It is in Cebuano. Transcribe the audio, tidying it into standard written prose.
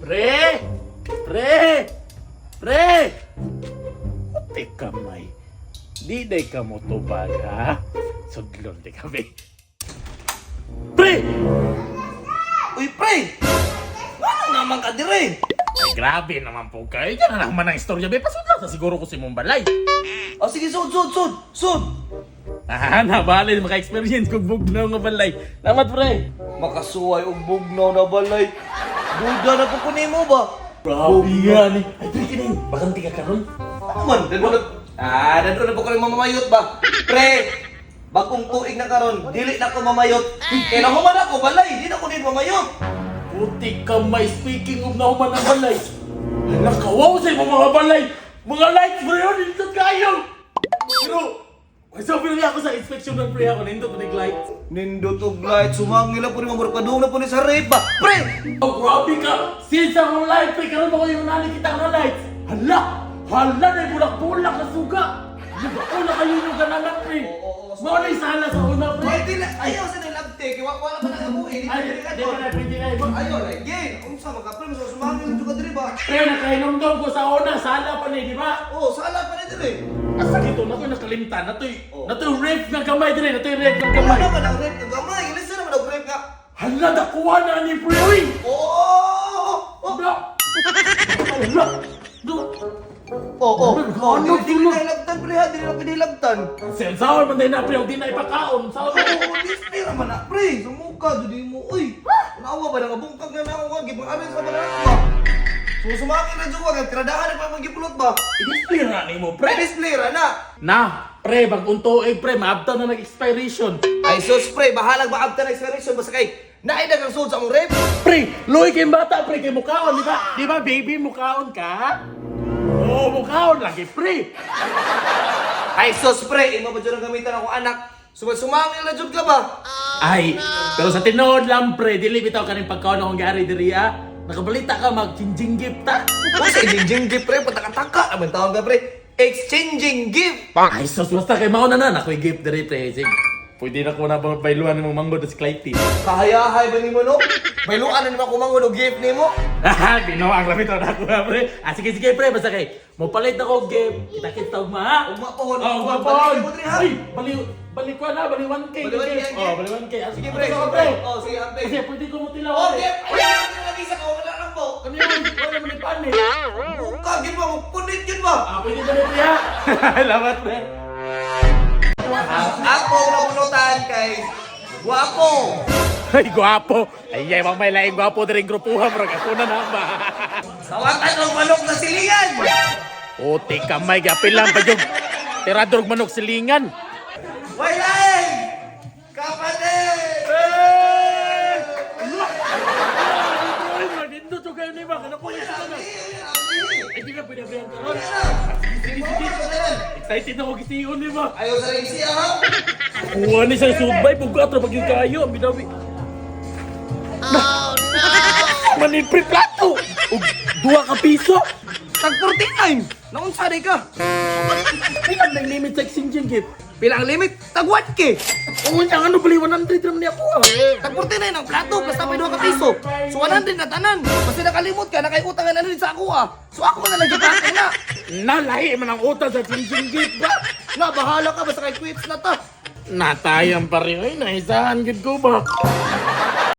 Pre! Pre! Pre! Puti kamay. Di day ka mo tubag, ha? Sudlon di kami. Pre! Uy, pre! Ano naman ka dire? Ay, grabe naman po kayo. Yan na naman ang istorya. Be, pasudlo sa siguro ko si mong balay. O sige, sud, sud, sud, sud! Ah, nabali, maka-experience kong bugnaw nga balay. Salamat, pre! Makasuway og bugnaw na balay. Duda na po ko nimo ba? Grabe nga ni. Ay, pre, kining. Bakante ka karon? Ano man? Dado na... Ah, dado na po ko rin mamamayot ba? Pre! Bagong tuig na karon, dili na ko mamayot. Kaya nahuman ako balay, di na ko din mamayot. Puti kamay, speaking of nahuman ang balay. Hala, kawaw sa imong mga balay. Mga lights, pre, yun, nindot kayo. Pero, ay, sabi niya ako sa inspection ng pre ako, nindot ng lights. Nindot og light, sumangil na po ni mamurag padung na po ni sa rape ba? Pre! Oh, grabe ka! Since akong light, pre, karon ba ko yung nani kita nga lights? Hala! Hala na bulak-bulak na suga! Wala kayo yung gananan, pre. Mao na sala sa una, pre. Ay, dili, ayaw sa nilabte, kaya wala pa nakabuhi, di Ay, na di ba na, pwede na, iba. Ayaw, lagi. Unsa man ka, pre, mas sumangil na ka diri ba? Pre, nakainomdom ko sa una, sala pa ni, di ba? Oh, sala pa ni diri. Asa dito na ko nakalimtan na to'y Oh. na to'y rape nga gamay dire, na to'y rape nga Wala gamay. naman ang rape nga gamay, ilisa naman ang rape nga. Hala, dakuha na ni pre, uy! Oo! Oh, Hala! Hala! Do! Oo, oh, Ano, dili tulog? na hilabtan pre ha, dili na pinilabtan. Sensawan man din na pre, di na ipakaon. Saon Oo, display raman na pre, sumuka jud mo. Uy, naawa ba nga bungkag na nako ka gipang-aral sa mga ba. So sumangil na jud ka, kay tiradahan na pa magipulot ba. I-display na nimo, Pre, pre. display ra na. Na, pre, bagong tuig, pre, maabta na nag-expiration. Ay sus pre, bahalag maabta na expiration basta kay naay dagang sud sa among rep. Pre, luoy kay bata, pre, kay mukaon, di ba? Di ba, baby, mukaon ka? Oo, mukaon lagi, pre. Ay sus pre, imo ba jud ang gamitan akong anak? Sumangil na jud ka ba? Ay, pero sa tinuod lang, pre, dili bitaw kaning pagkaon akong gari diri, ah. Nakabalita ka, mag-chinjinggip ta. Uy, sa exchanging gift pre, pataka-taka naman tawag ka pre. Exchanging gift. Ay, sus, basta kay mauna na, nakoy gift diri, pre. Sige, pwede na ko na bang bailuan ng manggo sa Clytie. Kahayahay ba nimo no? Bayluan na nimo ako mango og gift nimo. Haha, binuang lang ito na ako, pre. Ah, sige, sige, pre, basta kay, mopalit ako og gift. Kita-kita ugma, ha? Ugma pohon, Oh, ugma ugma. pohon. Balik mo diri, ha? Ay, bali, bali ko na, bali 1K. Bali 1K, Oh, bali 1K. Ah, Sige pre, ano sige ka, pre. Oh, sige ante. Kasi pwede ko mo tilaw. Oh, gift. Ay, hindi na lagi sa ko wala lang po. Kami yun, wala mo ni pani. Buka gid ba mo punit gid ba? Ah, pwede ba ni pre, ha? Salamat, pre. Ako nabunutan kay guwapo. Ay, gwapo. Ay, ay, may laing gwapo diri grupuha, murag ako na na ba. Tawatan og manok na silingan. Uti kamay, gapil lang pa jud. Tirador og manok silingan. Waylay! Kapatid! Nindot ko kayo ni ba? Kana ko yung Ay, di na pwede abrihan karon. Sige, sige. Excited na ako gisiyon ni ba? Ayaw sa rin siya ha? Kuha ni sa subay, bugat ra pag yung kayo, ang binawi. Oh no! Manin pre plato! Og duha ka piso! Tag 49! Naunsa di ka? Pila ang limit sa exchanging gift? Pila ang limit? Tag 1K! Oo nga, ano bali 100 ram niya ako ah. Tag 49 ang plato, basta may 2 ka piso. So 100 na tanan. Basta nakalimot ka, nakay utang na rin sa ako ah. So ako na lang gipatay na. Nalahi man ang utang sa exchanging gift ba? Na, bahala ka, basta kay quits na ta. Natayang pa rin. Ay, naisahan gid ko ba?